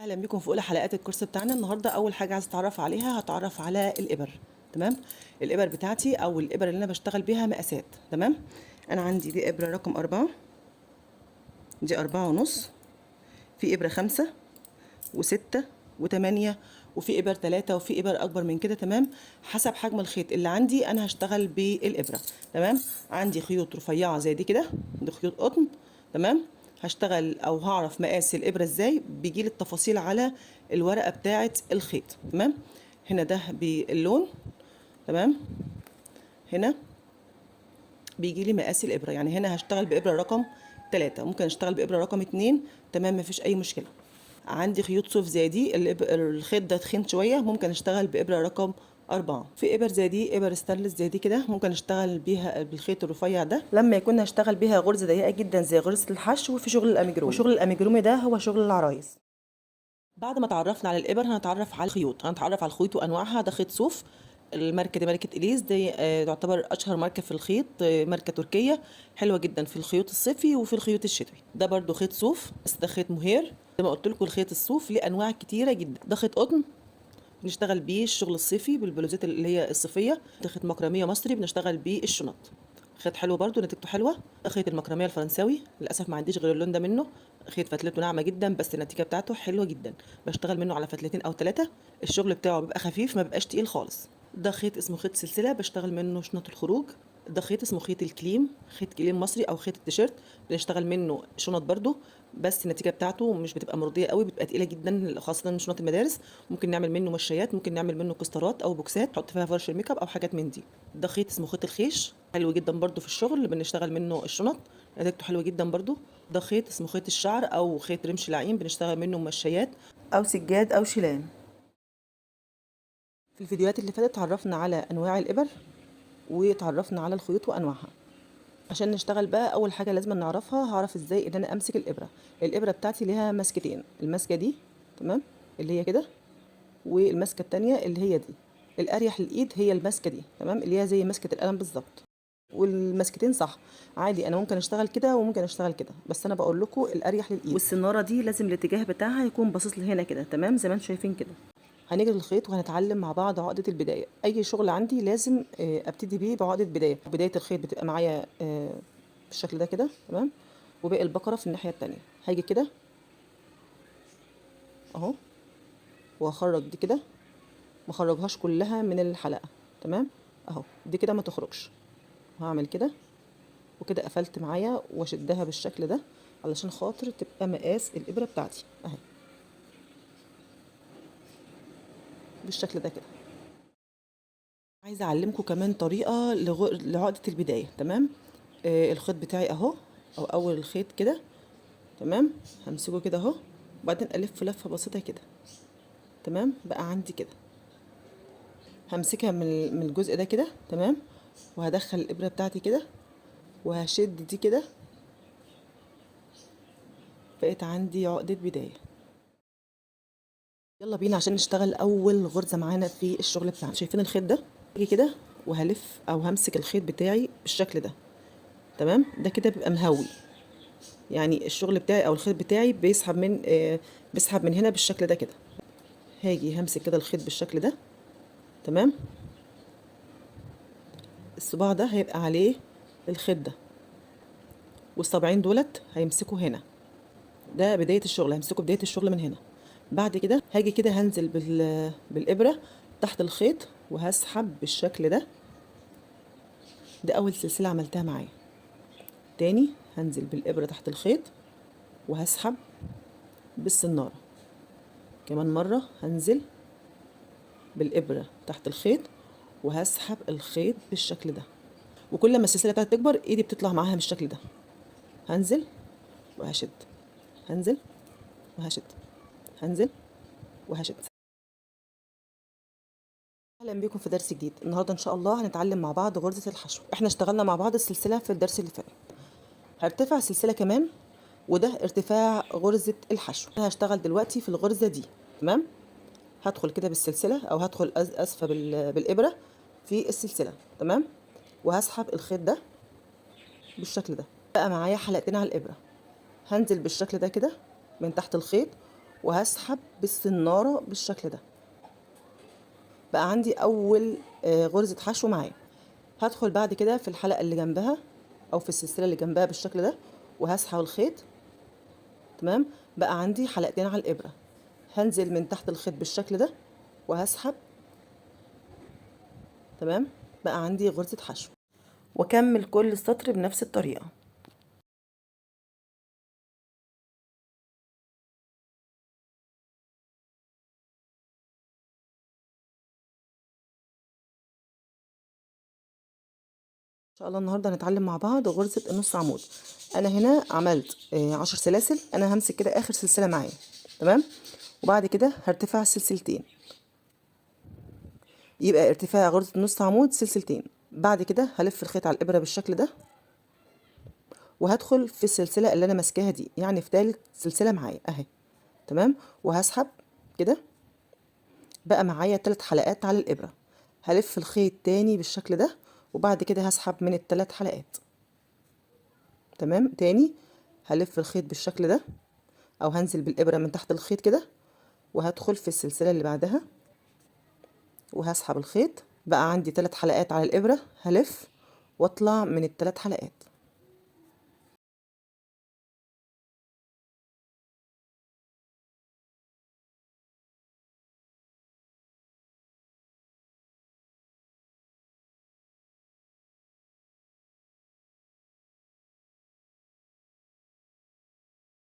اهلا بيكم في اولى حلقات الكورس بتاعنا النهارده. اول حاجة عايز اتعرف عليها هتعرف على الابر. تمام، الابر بتاعتي او الابر اللي انا بشتغل بيها مقاسات. تمام، انا عندي دي ابره رقم 4، دي 4.5، في ابره 5 و6 و8، وفي ابر 3، وفي ابر اكبر من كده. تمام، حسب حجم الخيط اللي عندي انا هشتغل بالابره. تمام، عندي خيوط رفيعة زي دي كده، دي خيوط قطن. تمام، هشتغل او هعرف مقاس الابره ازاي، بيجي لي التفاصيل على الورقة بتاعه الخيط. تمام، هنا ده باللون. تمام، هنا بيجي لي مقاس الابره، يعني هنا هشتغل بابره رقم 3، ممكن اشتغل بابره رقم 2. تمام، مفيش اي مشكلة. عندي خيوط صوف زي دي، الخيط ده تخين شوية، ممكن اشتغل بابره رقم 4. في ابر زي دي، ابر ستانلس زي دي كده، ممكن اشتغل بيها بالخيط الرفيع ده لما يكون هشتغل بيها غرزه ضيقه جدا زي غرزه الحشو في شغل الاميجرومي. وشغل الاميجرومي ده هو شغل العرايس. بعد ما تعرفنا على الابر هنتعرف على الخيوط، هنتعرف على الخيوط وانواعها. ده خيط صوف، الماركة دي ماركة اليز، دي تعتبر اشهر ماركة في الخيط، ماركة تركيه حلوة جدا في الخيوط الصيفي وفي الخيوط الشتوي. ده برده خيط صوف، بس ده خيط مهير. زي ما قلت لكم الخيط الصوف ليه انواع كتيرة جدا. ده خيط قطن بنشتغل بيه الشغل الصيفي بالبلوزات اللي هي الصيفية. ده خيط مكرميه مصري بنشتغل بيه الشنط، خيط حلو برده نتيجته حلوة. ده خيط المكرميه الفرنساوي، للاسف ما عنديش غير اللون ده منه، خيط فتلته ناعمة جدا بس النتيجة بتاعته حلوة جدا. بشتغل منه على فتلتين او 3، الشغل بتاعه بيبقى خفيف ما بيبقاش تقيل خالص. ده خيط اسمه خيط سلسلة بشتغل منه شنط الخروج. ده خيط اسمه خيط الكليم، خيط كليم مصري او خيط التيشيرت، بنشتغل منه شنط برده بس النتيجة بتاعته مش بتبقى مرضية قوي، بتبقى تقيلة جدا خاصة شنط المدارس. ممكن نعمل منه مشايات، ممكن نعمل منه كسترات او بوكسات نحط فيها فرش الميك اب او حاجات من دي. ده خيط اسمه خيط الخيش، حلو جدا برده في الشغل، بنشتغل منه الشنط، نتيجته حلوة جدا برده. ده خيط اسمه خيط الشعر او خيط رمش العين، بنشتغل منه مشايات او سجاد او شيلان. في الفيديوهات اللي فاتت اتعرفنا على انواع الابر وتعرفنا على الخيوط وانواعها. عشان نشتغل بقى اول حاجة لازم نعرفها، هعرف ازاي ان انا امسك الابره. الابره بتاعتي ليها مسكتين، المسكه دي تمام اللي هي كده، والمسكه التانية اللي هي دي. الاريح للايد هي المسكه دي، تمام، اللي هي زي مسكه القلم بالظبط. والمسكتين صح عادي، انا ممكن اشتغل كده وممكن اشتغل كده، بس انا بقول لكم الاريح للايد. والسناره دي لازم الاتجاه بتاعها يكون باصص لهنا كده، تمام، زي ما انتم شايفين كده. هنجري الخيط وهنتعلم مع بعض عقدة البداية. أي شغل عندي لازم أبتدي بيه بعقدة بداية. بداية الخيط بتبقى معايا بالشكل ده كده، تمام، وباقي البقرة في الناحية التانية. هاجي كده أهو وهخرج دي كده، ما اخرجهاش كلها من الحلقة، تمام أهو، دي كده ما تخرجش. هعمل كده وكده، قفلت معايا واشدها بالشكل ده علشان خاطر تبقى مقاس الإبرة بتاعتي أهي بالشكل ده كده. عايزه اعلمكم كمان طريقه لعقده البداية. تمام، الخيط بتاعي اهو، او اول الخيط كده، تمام، همسكه كده اهو، وبعدين الف لفه بسيطة كده، تمام، بقى عندي كده. همسكها من الجزء ده كده، تمام، وهدخل الابره بتاعتي كده وهشد دي كده، بقت عندي عقده بداية. يلا بينا عشان نشتغل اول غرزه معانا في الشغل بتاعنا. شايفين الخيط ده؟ اجي كده وهلف او همسك الخيط بتاعي بالشكل ده، تمام. ده كده بيبقى مهوي، يعني الشغل بتاعي او الخيط بتاعي بيسحب من هنا بالشكل ده كده. هاجي همسك كده الخيط بالشكل ده، تمام. الصباع ده هيبقى عليه الخيط ده، والصابعين دولت هيمسكوا هنا. ده بداية الشغل، هيمسكوا بداية الشغل من هنا. بعد كده هاجي كده هنزل بالإبرة تحت الخيط وهسحب بالشكل ده. ده أول سلسلة عملتها معايا. تاني هنزل بالإبرة تحت الخيط وهسحب بالسنارة. كمان مرة هنزل بالإبرة تحت الخيط وهسحب الخيط بالشكل ده. وكل ما السلسلة بتاعتي تكبر ايدي بتطلع معاها بالشكل ده. هنزل وهشد، هنزل وهشد، هنزل وهشد. اهلا بيكم في درس جديد. النهارده ان شاء الله هنتعلم مع بعض غرزه الحشو. احنا اشتغلنا مع بعض السلسلة في الدرس اللي فات. هرتفع سلسلة كمان، وده ارتفاع غرزه الحشو. انا هشتغل دلوقتي في الغرزه دي، تمام. هدخل كده بالسلسلة، او هدخل اسفه بالابره في السلسلة، تمام، وهسحب الخيط ده بالشكل ده. بقى معايا حلقتين على الابره. هنزل بالشكل ده كده من تحت الخيط وهسحب بالسنارة بالشكل ده. بقى عندي اول غرزة حشو معايا. هدخل بعد كده في الحلقة اللي جنبها او في السلسلة اللي جنبها بالشكل ده، وهسحب الخيط. تمام، بقى عندي حلقتين على الإبرة. هنزل من تحت الخيط بالشكل ده وهسحب. تمام، بقى عندي غرزة حشو. واكمل كل سطر بنفس الطريقة. ان شاء الله النهارده هنتعلم مع بعض غرزة النص عمود. انا هنا عملت 10 سلاسل. انا همسك كده اخر سلسلة معايا. تمام، وبعد كده هرتفع سلسلتين، يبقى ارتفاع غرزة النص عمود سلسلتين. بعد كده هلف الخيط على الابرة بالشكل ده، وهدخل في السلسلة اللي انا ماسكاها دي، يعني في تالت سلسلة معايا اهي. تمام، وهسحب كده. بقى معايا 3 حلقات على الابرة. هلف الخيط تاني بالشكل ده، وبعد كده هسحب من التلات حلقات. تمام، تاني هلف الخيط بالشكل ده، او هنزل بالابرة من تحت الخيط كده، وهدخل في السلسلة اللي بعدها وهسحب الخيط. بقى عندي 3 حلقات على الابرة. هلف واطلع من التلات حلقات.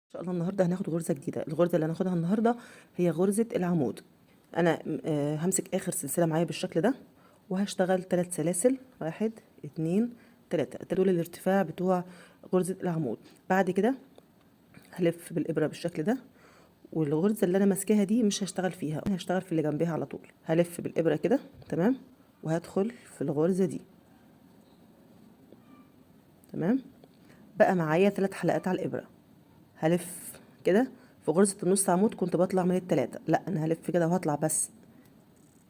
ان شاء الله النهارده هناخد غرزه جديدة. الغرزه اللي هناخدها النهارده هي غرزه العمود. انا همسك اخر سلسلة معايا بالشكل ده، وهشتغل 3 سلاسل، 1 2 3، دول الارتفاع بتوع غرزه العمود. بعد كده هلف بالابره بالشكل ده، والغرزه اللي انا ماسكاها دي مش هشتغل فيها، هشتغل في اللي جنبها على طول. هلف بالابره كده. تمام، وهدخل في الغرزه دي. تمام، بقى معايا 3 حلقات على الابره. هلف كده في غرزة النص عمود كنت بطلع من التلاتة، لا انا هلف كده وهطلع بس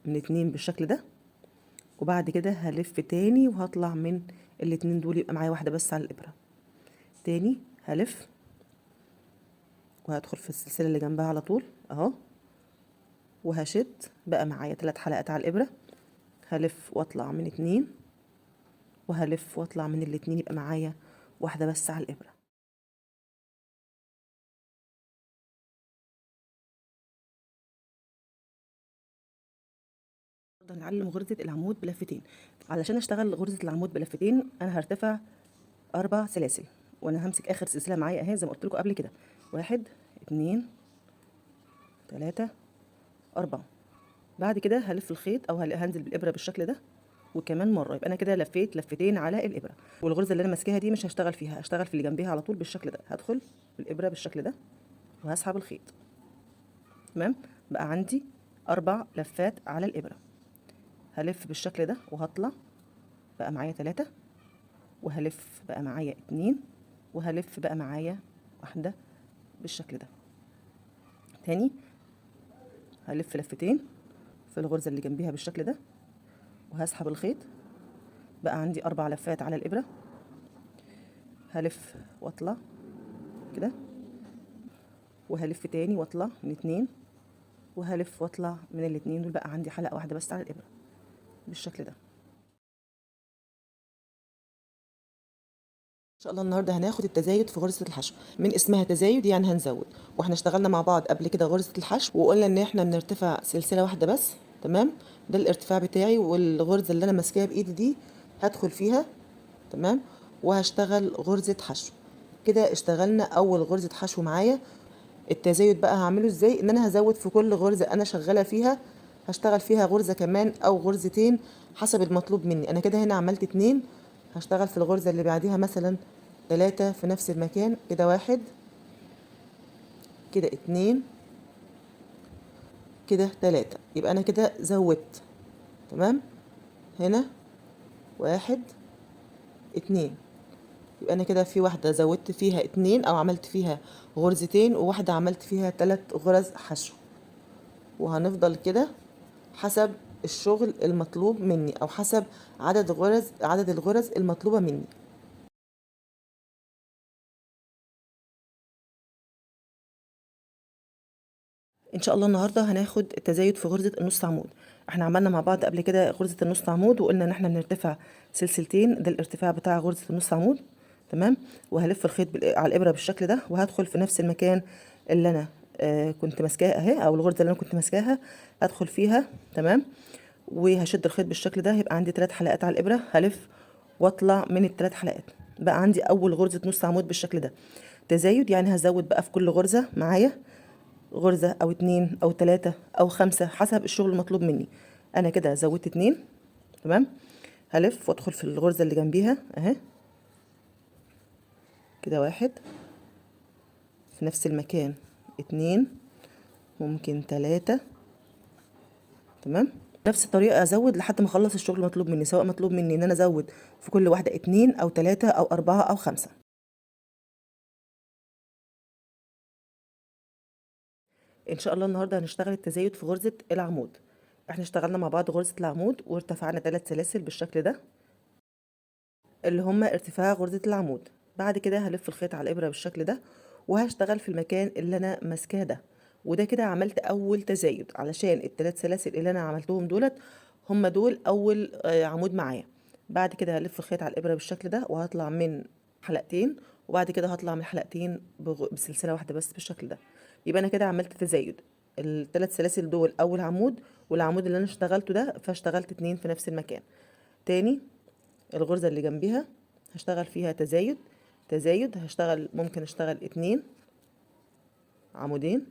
من 2 بالشكل ده، وبعد كده هلف تاني وهطلع من الاتنين دول، يبقى معايا واحدة بس على الابرة. تاني هلف وهدخل في السلسلة اللي جنبها على طول اهو، وهشد. بقى معايا 3 حلقات على الابرة. هلف واطلع من 2، وهلف واطلع من الاتنين، يبقى معايا واحدة بس على الابرة. هنعلم غرزة العمود بلفتين. علشان اشتغل غرزة العمود بلفتين انا هرتفع 4 سلاسل، وانا همسك اخر سلسلة معايا اهي زي ما قلت لكم قبل كده، 1 2 3 4. بعد كده هلف الخيط او هنزل بالابرة بالشكل ده، وكمان مرة. يبقى انا كده لفيت لفتين على الابرة، والغرزة اللي انا ماسكاها دي مش هشتغل فيها، هشتغل في اللي جنبيها على طول بالشكل ده. هدخل بالابرة بالشكل ده وهسحب الخيط. تمام، بقى عندي 4 لفات على الابرة. هلف بالشكل ده وهطلع، بقى معايا 3، وهلف بقى معايا 2، وهلف بقى معايا 1 بالشكل ده. تاني هلف لفتين في الغرزة اللي جنبيها بالشكل ده، وهسحب الخيط. بقى عندي 4 لفات على الإبرة. هلف واطلع كده، وهلف تاني واطلع من 2، وهلف واطلع من الاتنين دول. بقى عندي حلقة واحدة بس على الإبرة بالشكل ده. ان شاء الله النهارده هناخد التزايد في غرزه الحشو. من اسمها تزايد يعني هنزود، واحنا اشتغلنا مع بعض قبل كده غرزه الحشو، وقلنا ان احنا بنرتفع سلسلة واحدة بس. تمام، ده الارتفاع بتاعي، والغرزه اللي انا ماسكاها بايدي دي هدخل فيها. تمام، وهشتغل غرزه حشو. كده اشتغلنا اول غرزه حشو معايا. التزايد بقى هعمله ازاي؟ ان انا هزود في كل غرزه انا شغالة فيها، هشتغل فيها غرزه كمان او غرزتين حسب المطلوب مني. انا كده هنا عملت 2، هشتغل في الغرزه اللي بعديها مثلا 3 في نفس المكان كده، 1 كده، 2 كده، 3. يبقى انا كده زودت. تمام، هنا 1 2، يبقى انا كده في واحدة زودت فيها 2 او عملت فيها غرزتين، وواحدة عملت فيها 3 غرز حشو. وهنفضل كده حسب الشغل المطلوب مني، او حسب عدد الغرز المطلوبة مني. ان شاء الله النهارده هناخد التزايد في غرزه النص عمود. احنا عملنا مع بعض قبل كده غرزه النص عمود، وقلنا ان احنا بنرتفع سلسلتين، ده الارتفاع بتاع غرزه النص عمود، تمام. وهلف الخيط على الابره بالشكل ده، وهدخل في نفس المكان اللي انا كنت ماسكاه اهي، او الغرزه اللي انا كنت ماسكاها هدخل فيها، تمام. وهشد الخيط بالشكل ده، هيبقى عندي 3 حلقات على الابره، هلف واطلع من ال3 حلقات، بقى عندي اول غرزه نص عمود بالشكل ده. تزايد يعني هزود بقى في كل غرزه معايا غرزه او 2 او 3 او 5 حسب الشغل المطلوب مني. انا كده زودت 2، تمام. هلف وادخل في الغرزه اللي جنبيها اهي كده، 1 في نفس المكان، 2، ممكن 3، تمام. نفس الطريقة ازود لحد ما اخلص الشغل المطلوب مني، سواء مطلوب مني ان انا ازود في كل واحدة 2 او 3 او 4 او 5. ان شاء الله النهارده هنشتغل التزايد في غرزه العمود. احنا اشتغلنا مع بعض غرزه العمود وارتفعنا 3 سلاسل بالشكل ده اللي هما ارتفاع غرزه العمود. بعد كده هلف الخيط على الابره بالشكل ده، وهشتغل في المكان اللي انا ماسكاه ده، وده كده عملت اول تزايد، علشان ال3 سلاسل اللي انا عملتهم دولت هما دول اول عمود معايا. بعد كده هلف الخيط على الابره بالشكل ده، وهطلع من حلقتين، وبعد كده هطلع من حلقتين بسلسلة واحدة بس بالشكل ده. يبقى انا كده عملت تزايد ال3 سلاسل دول اول عمود، والعمود اللي انا اشتغلته ده فاشتغلت 2 في نفس المكان. تاني الغرزه اللي جنبيها هشتغل فيها تزايد، تزايد، ممكن اشتغل 2 عمودين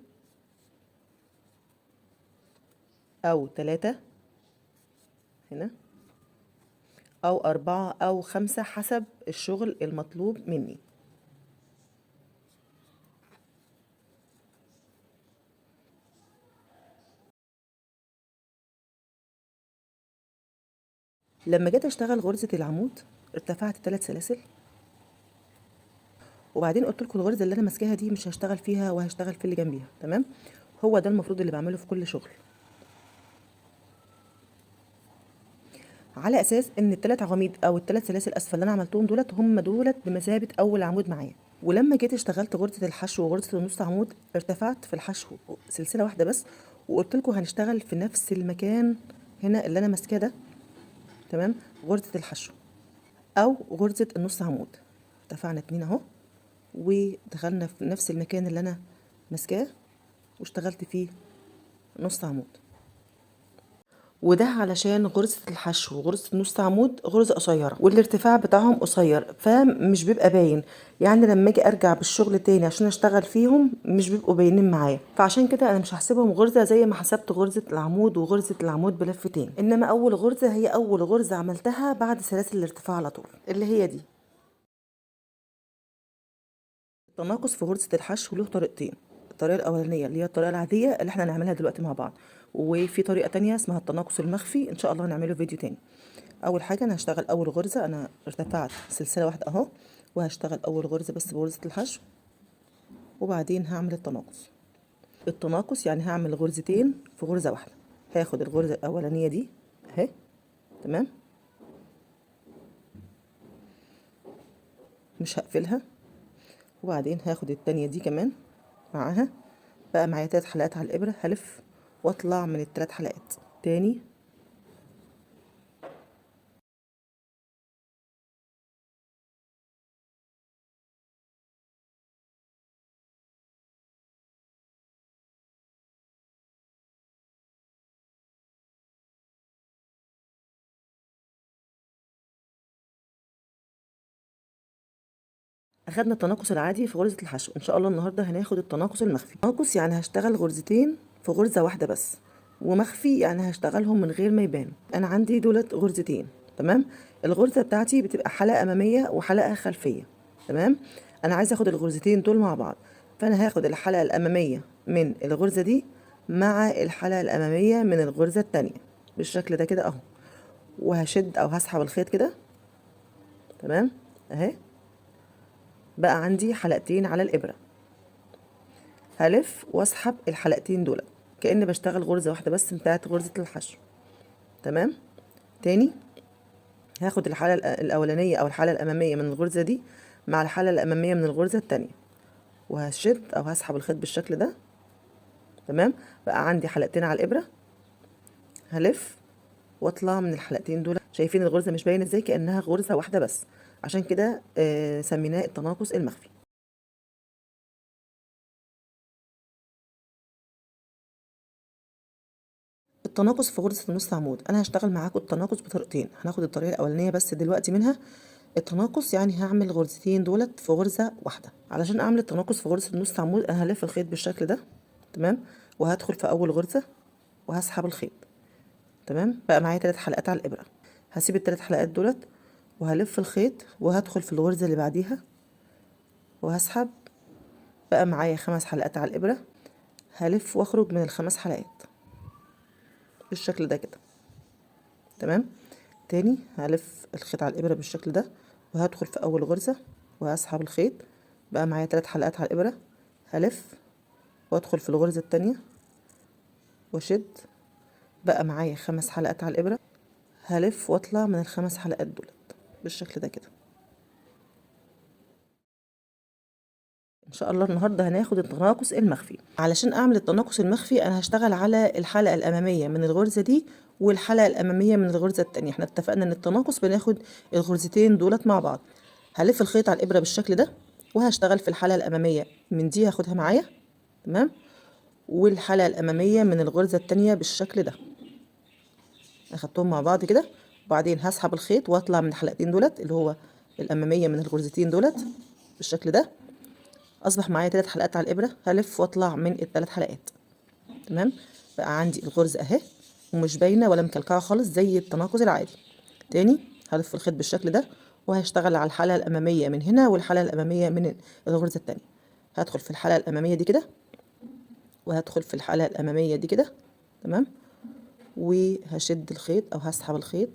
او 3 هنا او 4 او 5 حسب الشغل المطلوب مني. لما جيت اشتغل غرزة العمود ارتفعت 3 سلاسل، وبعدين قلت لكم الغرزة اللي انا ماسكاها دي مش هشتغل فيها وهشتغل في اللي جنبيها، تمام. هو ده المفروض اللي بعمله في كل شغل، على اساس ان ال3 عواميد او ال3 سلاسل اسفل اللي انا عملتهم دولت هم دولت بمثابة اول عمود معايا. ولما جيت اشتغلت غرزة الحشو وغرزة النص عمود ارتفعت في الحشو سلسلة واحدة بس، وقلت لكم هنشتغل في نفس المكان هنا اللي انا ماسكاه ده، تمام، غرزة الحشو او غرزة النص عمود. ارتفعنا 2 اهو، ودخلنا في نفس المكان اللي انا ماسكاه واشتغلت فيه نص عمود. وده علشان غرزة الحشو وغرزة نص عمود غرزة قصيرة والارتفاع بتاعهم قصير، فمش بيبقى باين، يعني لما اجي ارجع بالشغل تاني عشان اشتغل فيهم مش بيبقوا باينين معايا. فعشان كده انا مش هحسبهم غرزة زي ما حسبت غرزة العمود وغرزة العمود بلفتين، انما اول غرزة هي اول غرزة عملتها بعد سلاسل الارتفاع على طول اللي هي دي. التناقص في غرزة الحشو له طريقتين، الطريقة الأولانية اللي هي الطريقة العادية اللي احنا هنعملها دلوقتي مع بعض، وفي طريقة تانية اسمها التناقص المخفي ان شاء الله هنعمله فيديو تاني. أول حاجة أنا هشتغل أول غرزة، أنا ارتفعت سلسلة واحدة أهو، وهشتغل أول غرزة بس بغرزة الحشو، وبعدين هعمل التناقص. التناقص يعني هعمل غرزتين في غرزة واحدة، هاخد الغرزة الأولانية دي أهي، تمام، مش هقفلها، وبعدين هاخد التانية دي كمان معاها. بقى معايا 3 حلقات على الإبرة، هلف واطلع من ال3 حلقات تاني. اخدنا التناقص العادي في غرزة الحشو، ان شاء الله النهارده هناخد التناقص المخفي. تناقص يعني هشتغل غرزتين في غرزة واحدة بس، ومخفي يعني هشتغلهم من غير ما يبان. انا عندي دولت غرزتين، تمام. الغرزة بتاعتي بتبقى حلقة امامية وحلقة خلفية، تمام. انا عايزة اخد الغرزتين دول مع بعض، فانا هاخد الحلقة الامامية من الغرزة دي مع الحلقة الامامية من الغرزة التانية بالشكل ده كده اهو، وهشد او هسحب الخيط كده، تمام اهي. بقى عندي حلقتين على الإبرة، هلف واسحب الحلقتين دول كأني بشتغل غرزة واحدة بس بتاعت غرزة الحشو، تمام. تاني هاخد الحلقة الأولانية أو الحلقة الأمامية من الغرزة دي مع الحلقة الأمامية من الغرزة التانية، وهشد أو هسحب الخيط بالشكل ده، تمام، بقى عندي حلقتين على الابره، هلف واطلع من الحلقتين دول. شايفين الغرزه مش باينة ازاي؟ كانها غرزه واحدة بس، عشان كده سميناه التناقص المخفي. التناقص في غرزه النص عمود، انا هشتغل معاكم التناقص بطريقتين، هناخد الطريقة الاولانية بس دلوقتي منها. التناقص يعني هعمل غرزتين دولت في غرزه واحدة. علشان اعمل التناقص في غرزه النص عمود انا هلف الخيط بالشكل ده، تمام، وهدخل في اول غرزه وهسحب الخيط. تمام، بقى معايا 3 حلقات على الابره، هسيب الثلاث حلقات دولت وهلف الخيط وهدخل في الغرزه اللي بعديها وهسحب، بقى معايا 5 حلقات على الابره، هلف واخرج من ال5 حلقات بالشكل ده كده. تمام، تاني هلف الخيط على الابره بالشكل ده وهدخل في اول غرزه وهسحب الخيط، بقى معايا 3 حلقات على الابره، هلف وادخل في الغرزه التانية واشد، بقى معايا 5 حلقات على الابره، هلف واطلع من ال5 حلقات دولت بالشكل ده كده. ان شاء الله النهارده هناخد التناقص المخفي. علشان اعمل التناقص المخفي انا هشتغل على الحلقة الامامية من الغرزه دي والحلقة الامامية من الغرزه التانية. احنا اتفقنا ان التناقص بناخد الغرزتين دولت مع بعض. هلف الخيط على الابره بالشكل ده وهشتغل في الحلقة الامامية من دي، هاخدها معايا، تمام، والحلقة الامامية من الغرزه التانية بالشكل ده، اخدتهم مع بعض كده. وبعدين هسحب الخيط واطلع من الحلقتين دولت اللي هو الامامية من الغرزتين دولت بالشكل ده. اصبح معايا 3 حلقات على الابره، هلف واطلع من ال3 حلقات. تمام، بقى عندي الغرزه اهي ومش باينة ولا مكلكعه خالص زي التناقص العادي. تاني هلف الخيط بالشكل ده وهشتغل على الحلقة الامامية من هنا والحلقة الامامية من الغرزه التانية. هدخل في الحلقة الامامية دي كده وهدخل في الحلقة الامامية دي كده، تمام، وهشد الخيط او هسحب الخيط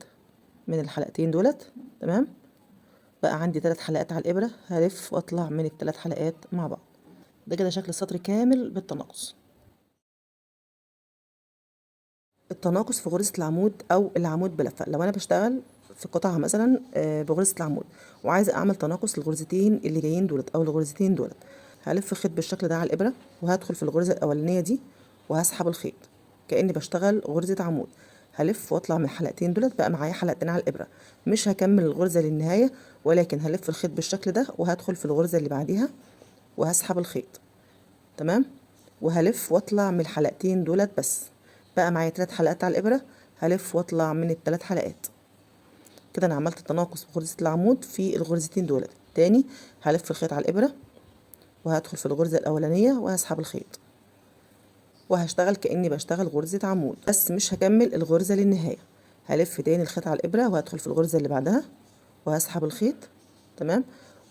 من الحلقتين دولت. تمام، بقى عندي 3 حلقات على الابره، هلف واطلع من ال3 حلقات مع بعض. ده كده شكل السطر كامل بالتناقص. التناقص في غرزه العمود او العمود بلفه، لو انا بشتغل في قطعه مثلا بغرزه العمود وعايزه اعمل تناقص للغرزتين اللي جايين دولت او الغرزتين دولت، هلف الخيط بالشكل ده على الابره وهدخل في الغرزه الاولانية دي وهسحب الخيط كاني بشتغل غرزه عمود. هلف واطلع من الحلقتين دولت، بقى معايا حلقتين على الابره، مش هكمل الغرزه للنهاية ولكن هلف الخيط بالشكل ده وهدخل في الغرزه اللي بعديها وهسحب الخيط. تمام، وهلف واطلع من الحلقتين دولت بس، بقى معايا 3 حلقات على الابره، هلف واطلع من ال3 حلقات كده. انا عملت تناقص بغرزه العمود في الغرزتين دولت. تاني هلف الخيط على الابره وهدخل في الغرزه الاولانية وهسحب الخيط وهشتغل كاني بشتغل غرزه عمود بس مش هكمل الغرزه للنهاية. هلف تاني الخيط على الابره وهدخل في الغرزه اللي بعدها وهسحب الخيط. تمام،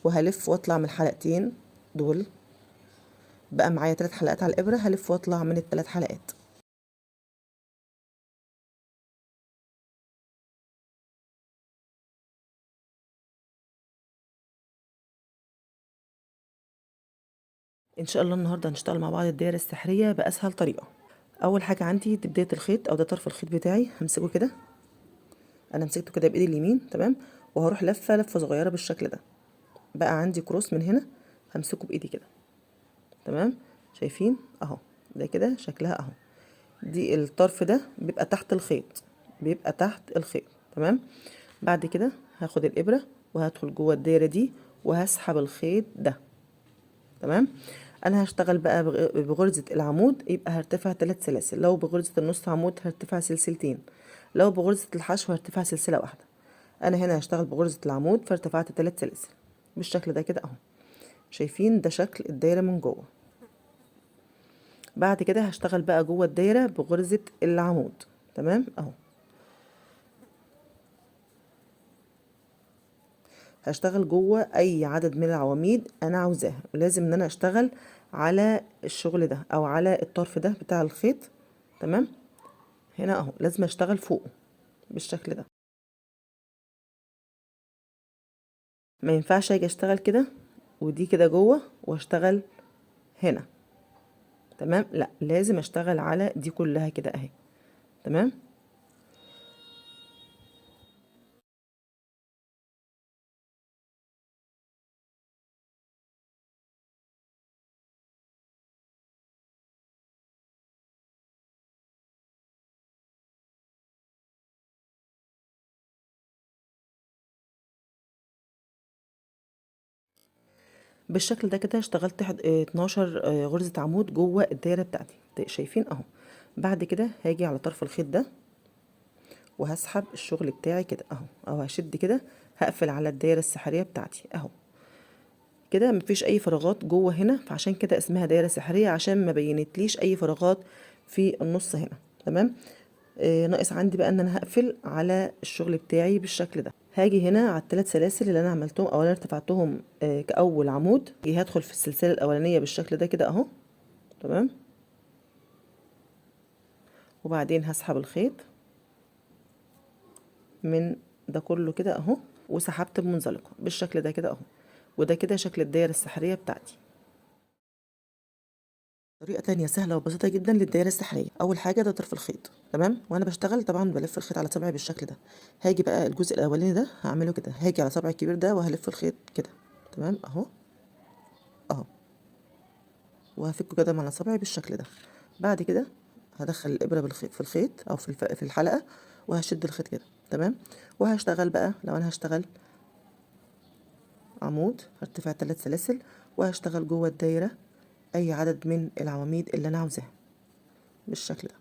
وهلف واطلع من الحلقتين دول، بقى معايا 3 حلقات على الابره، هلف واطلع من ال3 حلقات. ان شاء الله النهارده هنشتغل مع بعض الدايرة السحريه باسهل طريقه. اول حاجة عندي دي بداية الخيط او ده طرف الخيط بتاعي، همسكه كده، انا مسكته كده بايدي اليمين، تمام، وهروح لفه لفه صغيرة بالشكل ده. بقى عندي كروس من هنا همسكه بايدي كده، تمام، شايفين اهو ده كده شكلها اهو. دي الطرف ده بيبقى تحت الخيط، بيبقى تحت الخيط. تمام، بعد كده هاخد الابره وهدخل جوه الدايرة دي وهسحب الخيط ده. تمام، انا هشتغل بقى بغرزه العمود، يبقى هرتفع 3 سلاسل، لو بغرزه النص عمود هرتفع سلسلتين، لو بغرزه الحشو هرتفع سلسلة واحدة. انا هنا هشتغل بغرزه العمود فارتفعت 3 سلاسل بالشكل ده كده اهو. شايفين ده شكل الدايرة من جوه. بعد كده هشتغل بقى جوه الدايرة بغرزه العمود. تمام اهو، هشتغل جوه اي عدد من العواميد انا عاوزاها، ولازم ان انا اشتغل على الشغل ده او على الطرف ده بتاع الخيط. تمام، هنا اهو لازم اشتغل فوقه بالشكل ده، ما ينفعش اجي اشتغل كده ودي كده جوه واشتغل هنا. تمام، لا لازم اشتغل على دي كلها كده اهي. تمام، بالشكل ده كده اشتغلت 12 غرزة عمود جوه الدايرة بتاعتي، شايفين اهو. بعد كده هاجي على طرف الخيط ده وهسحب الشغل بتاعي كده اهو، او هشد كده، هقفل على الدايرة السحرية بتاعتي اهو كده. مفيش اي فراغات جوه هنا، فعشان كده اسمها دايرة سحرية، عشان ما بينتليش اي فراغات في النص هنا. تمام. ناقص عندي بقى ان انا هقفل على الشغل بتاعي بالشكل ده. هاجي هنا على الثلاث سلاسل اللي انا عملتهم او انا ارتفعتهم كاول عمود، هدخل في السلسلة الاولانية بالشكل ده كده اهو. تمام. وبعدين هسحب الخيط من ده كله كده اهو، وسحبت بمنزلقه بالشكل ده كده اهو. وده كده شكل الدايرة السحريه بتاعتي. طريقه تانية سهلة وبسيطة جدا للدايره السحريه. اول حاجة ده طرف الخيط. تمام. وانا بشتغل طبعا بلف الخيط على صبعي بالشكل ده. هاجي بقى الجزء الاولاني ده هعمله كده، هاجي على صبعي الكبير ده وهلف الخيط كده. تمام اهو اهو، وهفكه كده مع صبعي بالشكل ده. بعد كده هدخل الابره في الخيط او في الحلقة، وهشد الخيط كده. تمام. وهشتغل بقى، لو انا هشتغل عمود هرتفع 3 سلاسل وهشتغل جوه الدايرة اي عدد من العواميد اللي انا عاوزاها بالشكل ده.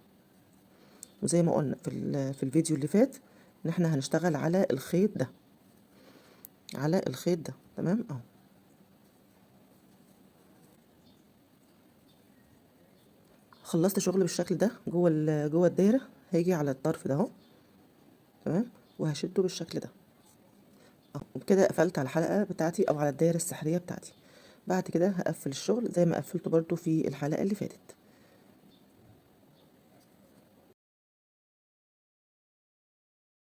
وزي ما قلنا في الفيديو اللي فات ان احنا هنشتغل على الخيط ده، على الخيط ده. تمام اهو. خلصت شغل بالشكل ده جوه الدايرة. هاجي على الطرف ده اهو. تمام. وهشده بالشكل ده اهو. وبكده قفلت على الحلقة بتاعتي او على الدايرة السحريه بتاعتي. بعد كده هقفل الشغل زي ما قفلته برضو في الحلقة اللي فاتت.